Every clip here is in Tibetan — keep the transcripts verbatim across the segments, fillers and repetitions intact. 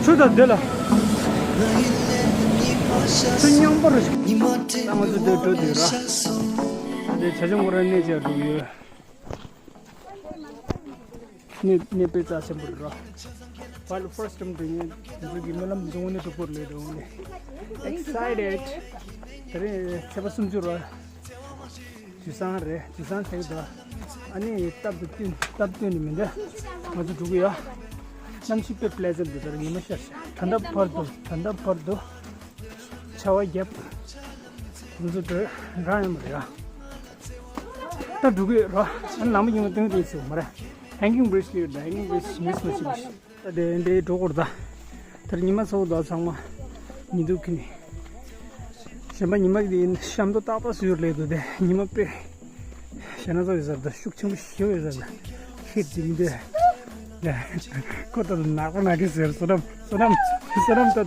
ཆུ་དང་འདི་ལ། ཆུ་མཉམ་པོ་རེད། ད་ང་ཚོ་འདིར་འགྲོ་དུས་ར། འདི་བྱ་ཆུང་ཁོ་རང་གནས་བཅས་འགྲོ་གི་ཡོད། གནས་གནས་དཔེ་རྩ་ཆེན་པོ་རེད་ར། ཕར་ལ་first time འགྲོ་མཁན་དེ་ཚོ་གི་རྨི་ལམ་བཟུང་ནས་འགྲོ་དགོས་རེད་འདུག་ནས། Excited། དེ་རིང་ཚེས་པ་སུམ་ཅུ་ར། དུས་སང་རེད། དུས་སང་ཟེར་གི་འདུག་ཨ་ནི་སྟབས་དང་བསྟུན་སྟབས་བསྟུན་ནས་མི་འདུག་ང་ཚོ་འགྲོ་གི་ཡོད། གནམ་གཤིས་དཔེ་pleasant འདུག་ད་རེས་ཉི་མ་ཤར་ཤག་ད་ལྟ་བར་དུ་ད་ལྟ་བར་དུ་ཆར་པ་བརྒྱབ། ང་ཚོ་འགྲོ་རང་ཡོད་མ་རེད་ཡ། ད་འགྲོ་གི་ཡོད་ར། ཨ་ནི་ལམ་ཉི་མ་སྟོན་གི་ཡིན་ཟེར་གི་མ་རེད། Hanging bridge ལ་ཡོད་ད། Hanging bridge miss མ་བྱེད་པ་ཞིག་ད་དེ་འདྲའི་འགྲོ་དགོས་རེད་ད། དེར་ཉི་མ་ཚ་པོ་འདུག་ཚང་མ་ཉི་གདུགས་ཁྱེར་ནས། གཞན་པ་ཉི་མ་གི་ཤམ་ཐབས་ཏག་ཏག་བཟོས་ཡོད་ལས་འདུག་དེ་ཉི་མ་དཔེ་ཞེ་ན་ཚ་ཡོད་ས་རེད་ད། ཤུགས་ཆེན་པོ་ཞེ་པོ་ཡོད་ས་རེད་ད། ཁྱེར་འདི་མི་འདོད། ཁོ་ད་ནག་པོ་ནག་གི་ཟེར། བསོད་ནམས་བསོད་ནམས་བསོད་ནམས་ད་ད།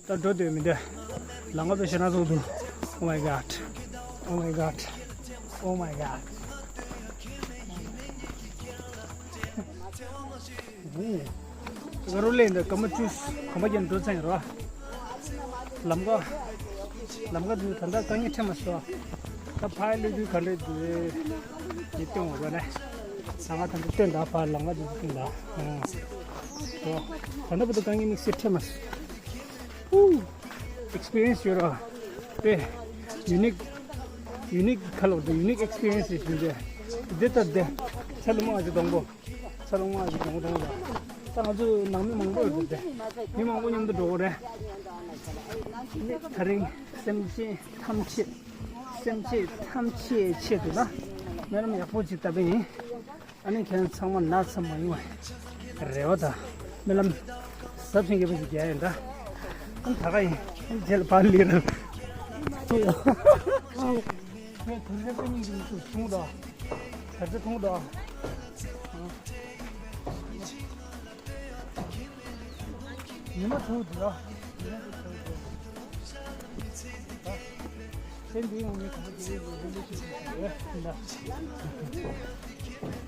ད་འགྲོ་འདོད་མི་འདོད། ལམ་ཁ་དཔེ་ཞེ་ན་ཚ་པོ་འདུག Oh my god. Oh my god. Oh my god. ཨུ། ང་རང་སླེབས་འདི་སྐར་མ་བཅུ་གོམ་པ་བརྒྱབ་འགྲོ་ཚར་རོ། ལམ་ཁ། ལམ་ཁ་འདི་ད་ལྟ་དཀའ་ངལ་འཕྲད་མ་སོང་། ད་ཕར་སླེབས་དུས་ག་འདྲ་འདུག་དེ་སྟོན་འོང་རོགས་གནང་། ད་ང་ད་ལྟ་སྟོན་ད་ཕར་ལམ་ཁ་འདི་སྟོན་ད། ཨང་། ཨོ། ད་ལྟ་བར་དུ་དཀའ་ངལ་དམིགས་བསལ་འཕྲད་མ་སོང་། ཨུ། Experience ཡོད་ར། དཔེ་unique unique ཁ་ལོ་དེ་unique experience ཞིག་བྱུང་། དེ་དེ་ལྟར་དེ་ཚ་ལུ་མ་ཞིག་གཏོང་གོ་ཚ་ལུ་མ་ཞིག་གཏོང་གཏོང་ལ། ད་ང་ཚོ་ནང་མི་མང་པོ་ཡོད་དེ། མི་མང་པོ་མཉམ་དུ་འགྲོ་གོ་རེད། ད་རིང་སེམས་ཅན་ཐམས་ཅད་སེམས་ཅན་ཐམས་ཅད་ཆེད་དུ་ན་སྨོན་ལམ་ཡག་པོ་ཅིག་བཏབ་པ་ཡིན། ཨ་ནི་ཁྱེད་ཚང་མ་ན་ཚ་མ་ཡོང་བའི་རེ་བ་དང་སྨོན་ལམ་ཟབ་ཞིང་རྒྱས་པ་ཞིག་རྒྱག་ཡིན་ད། ཨ་ནི་ད་ག་ཡིན། ཨ་ནི་རྗེས་ལ་ཕར་ལི་ར། ངས་དུར་ཆ་པེ་ཉིན་གྱི་མི་ཚོ་ཐུང་དང་། དར་ཆ་ཐུང་དང་། ཉི་མ་ཐུང་དུ་ལ། ཉི་མ་ཐུང་དུ། ཚེ་འདིའི་ངང་ནས་གང་ཅི་རེད་འདུག་འདི་འདྲ་ཞིག་ཞིག་རེད་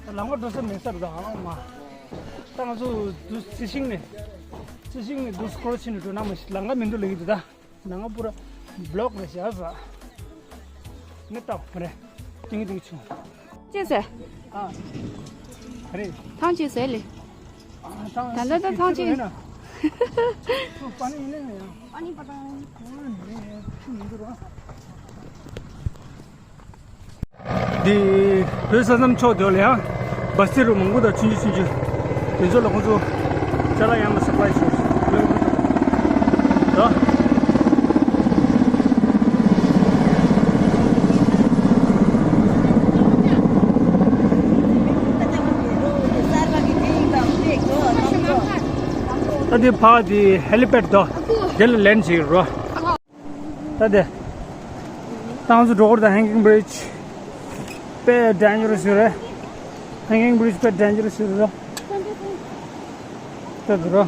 ད། ལམ་ཁ་འགྲོ་ས་མེད་ས་རེད་ད་ཨང་མ། ད་ང་ཚོ་དུ་རྩི་ཤིང་ནས། རྩི་ཤིང་ནས་དུ་སྐོར་ཕྱིན་ནས་འགྲོ་ན་མ་ཤི་ལམ་ཁ་མི་འདུག་ལབ་ཀྱི་འདུག་ད། ནང་པུ་ར་བློག་རེ་བཞག་ཟ། མི་ལྟ་བ་རེད། ཏིང་ཏིང་ཆུང་། ཅེས་ཟེར། ཨ། རེད། ཐང་ཅེས་ཟེར་ལེ། ད་ལྟ་ད་ཐང་ཅེས། འདི་བོད་ས་མཚམས་ཕྱོགས་དེ་ལ་ཡང་བ་སི་རུ་མང་པོ་དང་ཆུང་ཆུང་ཆུང་ཆུང་། དེ་ཚོ་ལ་ཁོང་ཚོ་ཅ་ལག་ཡང་ན་སབ་ལའི་ཞུ་ཡོད་འདུག་ད་དེ་ཕ་དེ་ཧེ་ལི་པེད་དོ། དེ་ལ་ལན་བྱེད་རོགས། ད་དེ། ཏང་སུ་འགྲོ་སྐོར་དང་ཧེང་གིང་བི་རི་ཇི། དཔེ་ཌེན་ཇེ་ར་སི་ཡོད་རེད། ཧེང་གིང་བི་རི་ཇི་དཔེ་ཌེན་ཇེ་ར་སི་ཡོད་རེད། ད་དེ་རོ།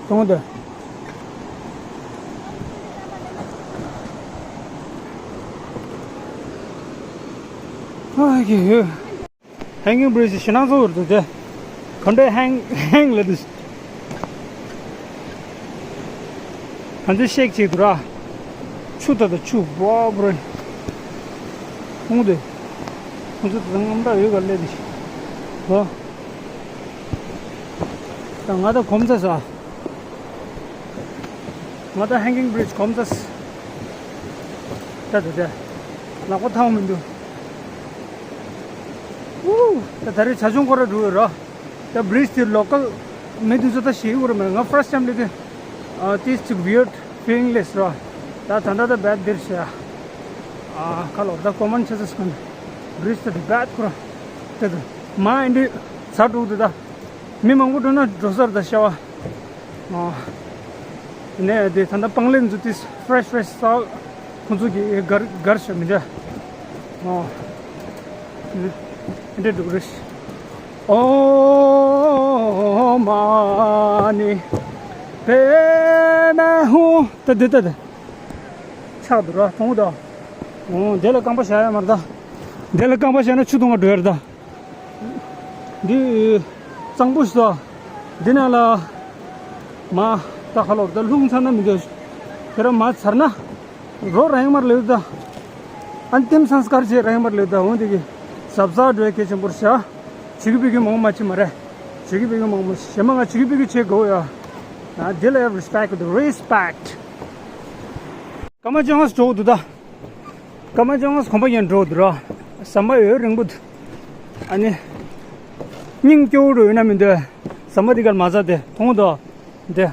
གཏོང་དེ། ཨ་ཡེ་ཡེ། ཧེང་གིང་བི་རི་ཇི་ཞེ་ནང་བཟོ་བར་འདུག་སྟེ། ག་འདྲའི་ཧེང་ཧེང་ལ་འདུག་ག་ཚོད་ཤེག་བྱེད་འདུག་ར། ཆུ་ད་ད་ཆུ་འབོག་འབོག་རེད། ཁོང་དེ། ཁོང་ཚོ་ད་ང་འདྲ་ཡོད་ག་ལས་དེ། ལོ། ད་ང་ད་གོམ་ཚ་ས། ང་ད་ཧེང་གིང་བི་རི་ཇི་གོམ་ཚ་ས། ད་ད་ད། ལག་པ་ཐང་མི་འདུག་ཨུ། ད་ད་རེས་བྱ་ཆུང་སྐོར་ར་འགྲོ་ཡོད་ར། ད་བི་རི་ཇི་དེ་ལོ་ཀལ་མི་དེ་ཚོ་ད་ཤེས་ཀྱི་རེད་མ་རེད། ང་ཕར་སི་ཊེམ་ལས་དེ། ཨ་ཏིས་ཅིག་ཝི་ཡར་ཌི་ཕི་ལིང་ལེ་སི་ར། ད་ད་ད་ད་བེད་དེར་ཤ། ཨ་ཁ་ལོ་ད་ཀོ་མན་ཆ་ཚ་སི་ཀོན། བི་རི་ཇི་ད་དེ་བེད་ཁོ་ར། ད་ད་མ་ཨིན་དྲི་ཚ་དྲུག་དེ་ད། མི་མང་པོ་འགྲོ་ན་འགྲོ་ས་རེད་ད་ཤ་བ། ཨ། ནས་དེ་ད་ལྟ་པང་ལེན་ཚོ་ཏིས་ཕི་རེ་ཤི་ཕི་རེ་ཤི་ས། ཁོང་ཚོ་གི་གར་གར་ཤ་མི་འདྲ། ཨོ། འདྲ་འདུག་རེད། ཨོ་མ་ནི། པེ་མེ་ཧུ། ད་འདི་ད་འདི། ཆག་འདུག་ར་མཐོང་ད། འོ་འདི་ལ་རྐང་པ་བཞག་ཡ་མ་རེད་ད། འདི་ལ་རྐང་པ་བཞག་ན་ཆུ་འཐུང་ག་འགྲོ་ཡ་རེད་ད། འདི་གཙང་པོ་ཞིག་ད། འདི་ནང་ལ་མ་ད་ཁ་ལོ་ད་ལྷུང་ཚར་ན་མི་འདོད། དེ་ར་མ་ཚར་ན། རོ་རང་མར་ལེའུ་ད། ཨན་ཏིམ་སན་སྐར་ཆེ་རང་མར་ལེའུ་ད། འོང་དེ་གི་ཟབ་ཟ་འགྲོའི་གལ་ཆེན་པོར་བྱ། བྱེད་ཀྱི་པའི་གི་མང་མ་ཅི་མ་རེད། བྱེད་ཀྱི་པའི་གི་མང་མ་ཞེ་མ་ང་བྱེད་ཀྱི་པའི་གི་ཆེ་གོ་ཡ། ན་དེ་ལ་རེ་སི་པེག་ཊི་རེ་སི་པེག་ཊི། ཀ་མ་ཅང་ངས་འགྲོ་འདུག་ད། ཀ་མ་ཅང་ངས་གོམ་པ་ཡན་འགྲོ་འདུག་ར། ཟམ་པ་ཡོད་རིང་པོ་འདུག་ཨ་ནི། སྙིང་སྐྱོ་བོ་རུ་ཡོད་ན་མི་འདོད། ཟམ་པ་འདི་གར་མ་ཟ་དེ་མཐོང་འདུག་འདི།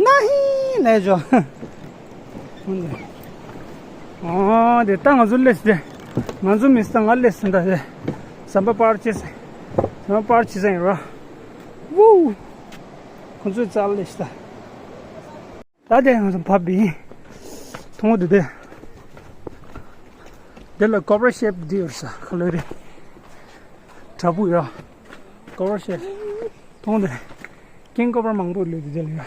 ན་ཧི་ལས་ཇོ། ཨོ་དེ་ད་ང་ཚོ་སླེབས་ཏེ། ང་ཚོ་མི་སྟ་ང་སླེབས་ཟིན་ད་དེ། ཟམ་པ་པར་ཅེས། ཟམ་པ་པར་ཅེས་ཡིན་ར། ཝུ། ཁོ་ཚོའི་རྩར་སླེབས་ཤི་ད། ད་དེ་ང་ཚོ་བབས་པ་ཡིན། མཐོང་འདུག་དེ། དེ་ལ་ཀོ་བ་ར་ཤེབ་འདི་ཡོད་ས་ཁ་ལོ་རེ། དྲ་འབུ་ཡ། ཀོ་བ་ར་ཤེབ། མཐོང་འདུག་ཀིང་ཀོ་བ་ར་མང་པོ་ལོས་འདུག་དེ་ལ་ཡ།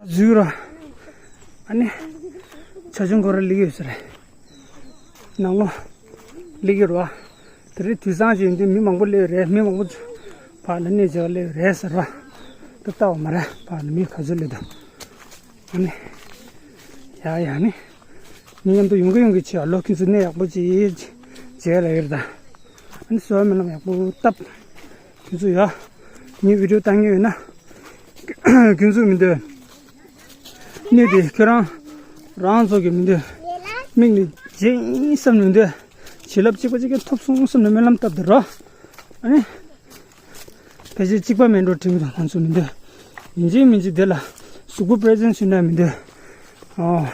འཛུལ་ར། ཨ་ནི། ཆ་ཆུང་ཁོ་ར་ལི་ཡོད་ས་རེད། ནང་ལོ། ལི་ཡོད་ར། དེ་རིང་དུས་སང་ཞིག་ཡིན་དུས་མི་མང་པོ་སླེབས་རེད། མི་མང་པོ་ཕར་ལ་གནས་མཇལ་སླེབས་རེད་ཟེར་བ། ད་ལྟ་བ་མ་རེད། ཕར་ལ་མི་ག་ཚོད་སླེབས་འདུག་ཨ་ནི། ཡ་ཡ་ནི། མི་མཉམ་དུ་ཡོང་གི་ཡོང་གི་བྱེད་ཨ་ལོ། ཁྱེད་ཚོ་གནས་ཡག་པོ་ཅིག་མཇལ་ལ་ཡོད་ད། ཨ་ནི་གསོལ་བ་སྨོན་ལམ་ཡག་པོ་བཏབ། ཁྱེད་ཚོ་ཡ། ངའི་བི་ཌིའོ་བཏང་མཁན་ཡོད་ན། ཁྱེད་ཚོ་མི་འདོད། གནས་དེ་ཁྱོད་རང་རང་ཚོ་གི་མི་འདོད། མིག་ནི་བྱིན་བསམ་ནས་མི་འདོད། བྱིན་རླབས་གཅིག་པ་གཅིག་རྐྱང་ཐོབ་སོང་བསམ་ནས་སྨོན་ལམ་བཏབ་དེ་རོ། ཨ་ནི། ཕལ་ཆེར་གཅིག་པ་མེད་འགྲོ་དྲན་གི་འདུག་ང་ཚོ་མི་འདོད། ཡིན་གཅིག་མིན་གཅིག་དེ་ལ་གཟུགས་པོ་པི་རེ་ཛེན་ཊི་བྱེད་ན་མི་འདོད། ཨོ།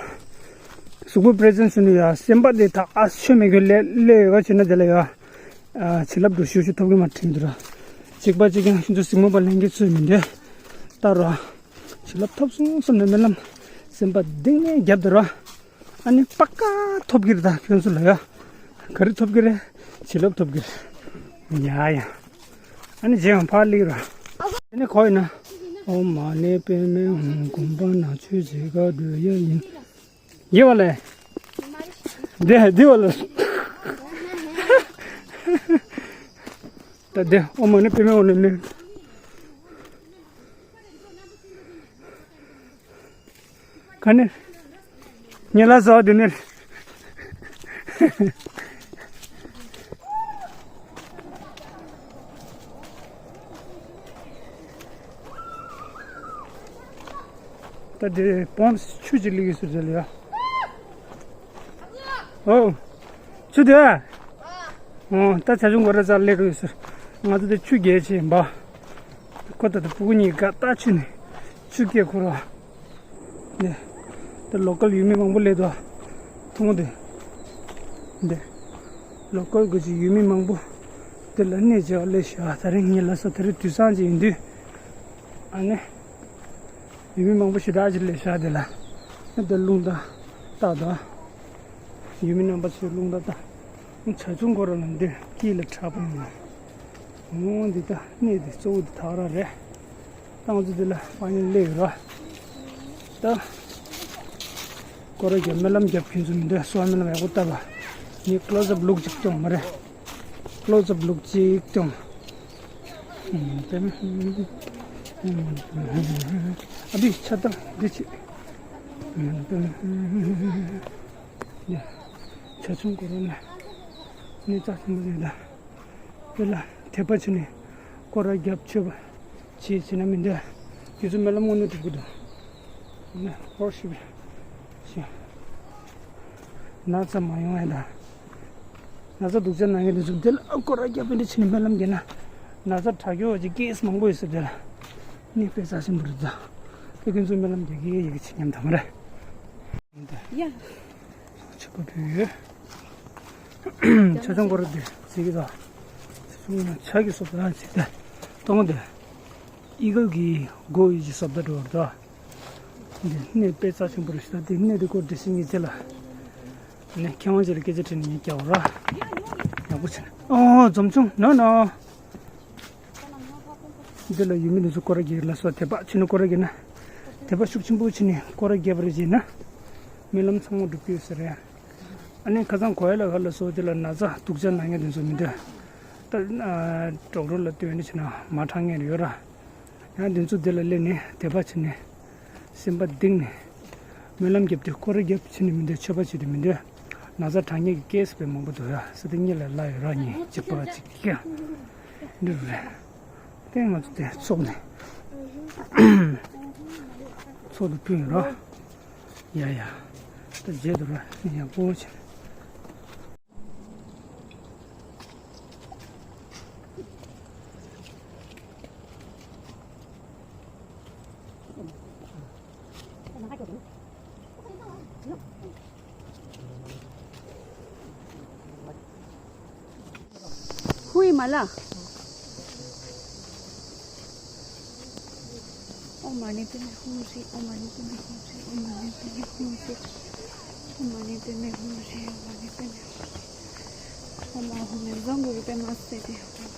གཟུགས་པོ་པི་རེ་ཛེན་ཊི་བྱེད་ན་ཡ་སེམས་པ་དེ་ད་ཨ་ཆོས་མེད་གི་ལས་ལས་ཡོད་བྱེད་ན་དེ་ལ་ཡ། ཨ་བྱིན་རླབས་འགྲོ་ཤུགས་ཤུགས་ཐོབ་གི་མ་དྲན་འདུག་ར། གཅིག་པ་གཅིག་རྐྱང་ཁྱེད་ཚོ་གཟིགས་མོ་པ་ལྷན་རྒྱས་ཚོས་མི་འདོད། ལྟ་རོ། བྱིན་རླབས་ཐོབ་སོང་བསམ་ནས་སྨོན་ལམ་སེམས་པ་གཏིང་ནས་བརྒྱབ་དེ་རོ། ཨ་ནི་པ་ཀ་ཐོབ་ཀྱི་རེད་ད་ཁྱོད་ཚོ་ལ་ཡ། ག་རེ་ཐོབ་ཀྱི་རེད། བྱིན་རླབས་ཐོབ་ཀྱི་རེད། ཡ་ཡ། ཨ་ནི་རྗེས་ཡང་ཕར་སླེབས་རོ། དེ་ནས་གོ་ཡིན་ན། ཨོཾ་མ་ཎི་པདྨེ་ཧཱུྃ། དགོངས་པ་ནག་ཆུ་མཇལ་ཁ་འགྲོ་ཡ་ཡིན། ཡེ་བ་ལེ། འདི་འདི་བ་ལེ། ད་འདི་ཨོཾ་མ་ཎི་པདྨེ་ཧཱུྃ་ནི། ག་ནི། ཉེ་ལ་ཟ་འདི་ནི། ད་དེ་བོན་ཆུ་ཅིག་ལི་གི་ཟེར་ཟེར་ལ་ཡ། ཨོ། ཆུ་དེ། ཨོ་ད་ཆ་ཆུང་གོ་ར་ཙ་ལེ་རུ་ཟེར། ང་ཚོ་དེ་ཆུ་རྒྱལ་ཆེ་ཡིན་པ། ཁོ་ད་དེ་ཕྲུ་གུ་གཉིས་ཀ་ད་ཆུ་ནི། ཆུ་སྐྱེས་ཁོ་ར། ནས། ད་ལོ་ཀལ་ཡུལ་མི་མང་པོ་སླེབས་འདུག་མཐོང་དེ། འདི། ལོ་ཀལ་གི་ཅིག་ཡུལ་མི་མང་པོ། དེ་ལ་གནས་མཇལ་སླེབས་ཤག་ད་རིང་ངའི་ལ་ས་དེ་རིང་དུས་སང་ཅིག་ཡིན་དུས། ཨ་ནི། ཡུལ་མི་མང་པོ་ཞེ་དྲག་ཅིག་སླེབས་ཤག་དེ་ལ། ཨ་དེ་རླུང་རྟ། རྟ་དང་། ཡུལ་མི་རྣམ་པ་ཚོའི་རླུང་རྟ་རྟ། ཆ་ཆུང་ཁོ་ར་ལ་འདི་སྐྱིད་ལ་དྲག་པོ་ཡིན། འོ་འདི་ད་གནས་འདི་གཙོ་བོ་འདི་ཐག་ར་རེད། ཏང་ཙུ་འདི་ལ་དཔང་ཡིན་སླེབས་ཡོད་ར། ད། སྐོར་ར་རྒྱབ་སྨོན་ལམ་རྒྱབ་ཁྱོད་ཚོ་མི་འདུག་གསོལ་བ་སྨོན་ལམ་ཡག་པོ་བཏབ་པ། ངས་ཀློ་ཛབ་ལུག་ཅིག་བཏང་མ་རེད། ཀློ་ཛབ་ལུག་ཅིག་བཏང་། ཨ་བི་ཆ་ཏང་འདི་ཅིག་ཆ་ཆུང་སྐོར་ར་ན། ནི་རྩ་ཆེན་པོ་རེད་ད། དེ་ལ་དད་པ་བྱས་ནས་སྐོར་ར་རྒྱབ་མཆོད་པ་བྱེད་བྱེད་ན་མི་འདོད། དེ་ཚོ་སྨོན་ལམ་དངོས་གནས་འགྲུབ་ཀྱི་འདུག་ནི་ཧོར་ཤི་བ་ཞིང་། ན་ཚ་མ་ཡོང་ཡ་ད། ན་ཚ་སྡུག་ཅག་ན་མཁན་དེ་ཚོ་དེ་ལ་སྐོར་ར་རྒྱབ་པའི་འདྲ་བྱས་ནས་སྨོན་ལམ་རྒྱབ་ན། ན་ཚ་དྲག་སྐྱོ་བ་ཅིག་ཀེ་སི་མང་པོ་ཡོད་ཟེར་དེ་ལ། ནི་དཔེ་རྩ་ཆེན་པོ་རེད་ད། དེ་ཀུན་ཚོ་སྨོན་ལམ་རྒྱག་གི་ཡི་གེ་ཆེ་ཉམས་དང་མ་རེད། ཡ། ཆོག་པ་བུ། ཆ་ཆུང་སྐོར་ར་དེ་ཟེར་གི་ད། ཆ་ཆུང་ན་ཆ་གི་སོ་ད་ཟེར་ད། གཏོང་དེ། ཨི་གལ་གི་སྒོ་ཡི་ཅི་སོབ་ད་འགྲོ་བར་དོ། འདི་གནས་དཔེ་རྩ་ཆེན་པོ་རེད་ཤག་འདི་གནས་འདི་སྐོར་འདྲི་ཤེས་ངེས་ཅི་ལ། ནས་མཁས་དབང་ཅི་ལ་སྐད་ཆ་དྲིས་ནས་ངས་སྐྱ་བོ་ར། ཡག་པོ་བྱས། ཨོ་འཛོམས་ཆུང་ནོ་ནོ། འདི་ལ་ཡུལ་མི་འདི་ཚོ་སྐོར་ར་རྒྱག་ལ་སོགས་དད་པ་ཆེ་ན་སྐོར་ར་རྒྱག་ན། དད་པ་ཤུགས་ཆེན་པོ་བྱས་ནས་སྐོར་ར་རྒྱག་པ་རེད་བྱས་ན། སྨོན་ལམ་ཚང་མ་འགྲུབ་ཀྱི་ཡོད་ས་རེད། ཨ་ནི་ཁ་སང་གོ་ཡ་ལ་ཧ་ལ་སོགས་འདི་ལ་ན་ཚ་སྡུག་ཅག་ན་མཁན་འདི་ཚོ་མི་འདུག་ད་ཨ་ཌོག་ཊར་ལ་སྟོན་ནས་བྱས་ན་མ་དྲག་མཁན་ཡོད་ར། ཡང་འདི་ཚོ་འདི་ལ་སླེབས་ནས་དད་པ་བྱས་ནས། སེམས་པ་གཏིང་ནས་སྨོན་ལམ་བརྒྱབ་སྟེ་སྐོར་ར་བརྒྱབ་བྱས་ནས་མི་འདུག་མཆོད་པ་བྱས་ཏེ་མི་འདུག་ན་ཚ་དྲག་མཁན་གྱི་ཀེ་སི་དཔེ་མང་པོ་འདུག་ཡ། ས་དེ་གཉིས་ལ་ལ་ཡོད་ར་གཉིས་གཅིག་པ་གཅིག་ཀྱང་། འདི་རུ་རེད། དེ་ང་ཚོ་དེ་ཚོགས་ནས་ཚོགས་དུ་ཕུལ་ཡོད་ར། ཡ་ཡ། ད་རྗེས་དུ་ར་ཡག་པོ་བྱས། ཧུའི་མ་ལ། ཨོཾ་མ་ཎི་པདྨེ་ཧཱུྃ་ཧྲཱིཿ། ཨོཾ་མ་ཎི་པདྨེ་ཧཱུྃ་ཧྲཱིཿ། ཨོཾ་མ་ཎི་པདྨེ་ཧཱུྃ་ཧྲཱིཿ། ཨོཾ་མ་ཎི་པདྨེ་ཧཱུྃ་ཧྲཱིཿ། ཨོཾ་མ་ཎི་པདྨེ་ཧཱུྃ་ཧྲཱིཿ། ཨོཾ་ཨཱཿཧཱུྃ་མཉྫུ་གུ་རུ་པདྨ་སིདྡྷི་ཧཱུྃ།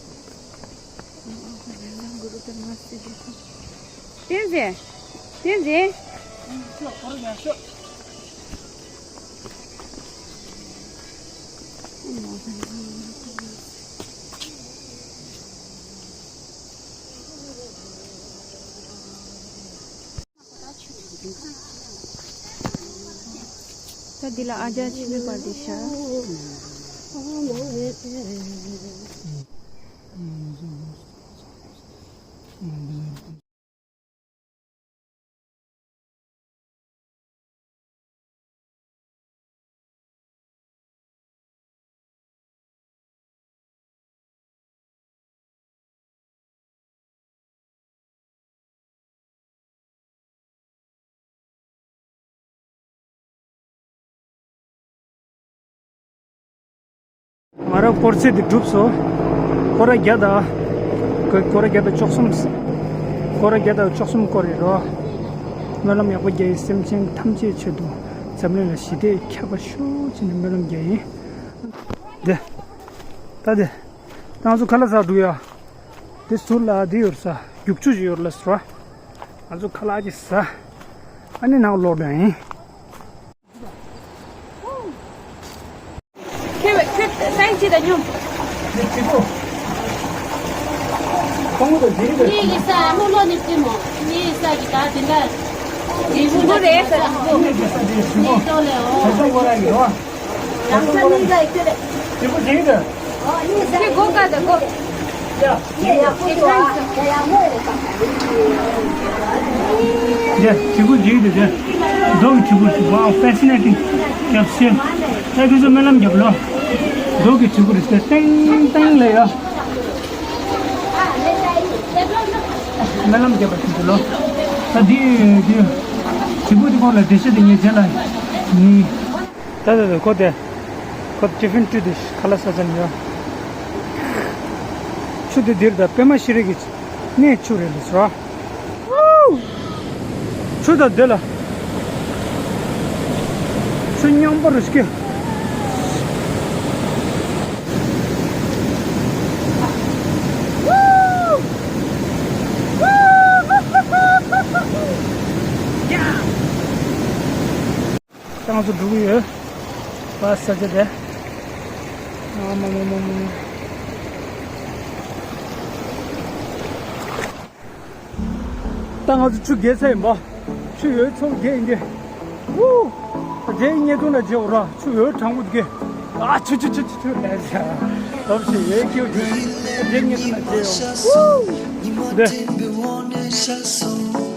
ཨོཾ་ཨཱཿཧཱུྃ་མཉྫུ་གུ་རུ་པདྨ་སིདྡྷི་ཧཱུྃ། བསྟན་འཛིན། བསྟན་འཛིན། ད་འདི་ལ་ཨ་ཅག་ཆེན་མོའི་པར་འདི་ཤར། ང་རང་སྐོར་ཚད་དེ་གྲུབ་སོང་། སྐོར་ར་བརྒྱ་དང་། ཁོས་སྐོར་ར་བརྒྱ་དང་བཅུ་གསུམ། སྐོར་ར་བརྒྱ་དང་བཅུ་གསུམ་སྐོར་རེད་རོ། སྨོན་ལམ་ཡག་པོ་རྒྱག་ཡིན། སེམས་ཅན་ཐམས་ཅད་ཆེད་དུ་འཛམ་གླིང་ལ་ཞི་བདེ་ཁྱབ་པ་ཤོག་ཅེས་ནས་སྨོན་ལམ་རྒྱག་ཡིན། དེ། ད་དེ། ད་ང་ཚོ་ཁ་ལག་ཟ་འགྲོ་ཡ། དེ་ཟུར་ལ་དེ་ཡོད་ས། རྒྱུག་ཆུ་ཞིག་ཡོད་ལ་ཟེར་བ། ང་ཚོ་ཁ་ལག་ཅིག་ཟ། ཨ་ནི་ནང་ལོག་འགྲོ་ཡིན། ཁྱོད་ཁྱོད་ཏན་ཅི་ད་ཉོ། ངའི་ས་ལོ་ལོ་ནི་ཅི་མོ། ངའི་ས་གི་ད་དེ་འདྲ། ངའི་བུ་རེད་ས། ངའི་ས་དེ་ཞི་མོ། ངའི་ཏོ་ལེ་འོ། ས་ཆ་བོ་ར་ཡིན་རོ། ཡང་ས་ནི་ད་ཡིན་ཏེ་ལེ། ཞི་མོ་དེ་ཡིན་ད། ཨོ་ངའི་ས་གི་སྒོ་ཀ་ད་སྒོ། ཡ། ཡ། དྲིལ་བུ་འཇིགས་དེ་དེ། རྡོ་གི་དྲིལ་བུ་ཞིག་wow, fascinating. རྒྱབ་ཤེས། ད་དུས་ཚོད་སྨོན་ལམ་རྒྱབ་ལོ། རྡོ་གི་དྲིལ་བུ་རེད་དེ་ཏེང་ཏེང་ལེ་ཡ། སྨོན་ལམ་རྒྱབ་པ་ཞིག་ཏུ་ལོ། ད་འདི་འདི་དྲིལ་བུ་འདི་སྐོར་ལ་འགྲེལ་བཤད་དེ་ངས་རྗེས་ལ་ནི། ད་ད་ད་ཁོ་དེ། ཁོ་ཏི་ཕིན་སྤྲོད་དེ་ཁ་ལག་ཟ་ཙམ་ཡོད། ཆུ་དེ་འདིར་ད་པད་མ་ཤེས་རིག་གི་གནས་ཆུ་རེད་ལ་ཟེར། ཆུ་ད་འདི་ལ། ཆུ་མཉམ་པོ་རུ་སྐྱེ། ད་ང་ཚོ་འགྲོ་གི་ཡོད། བ་ས་ཆ་དེ། ཨ་མ་མ་མ་མ། ད་ང་ཚོ་ཆུ་བརྒལ་ཚར་ཡིན་པ། ཆུ་ཡོད་ཚོ་བརྒལ་ཡིན་གྱི། ཝུ། ད་རྗེས་བརྙན་ཐུང་ལ་མཇལ་འོ་ར། ཆུ་ཡོད་གྲང་མོ་དེ་གི། ཨ་ཆུ་ཆུ་ཆུ་ཆུ་ཆུ་ལས་ཤ། ལོབ་ཤི་ཡོད་ཀྱི་ཡོད་ཀྱི། ད་རྗེས་བརྙན་ཐུང་ལ་མཇལ་འོ། ཝུ། འདི།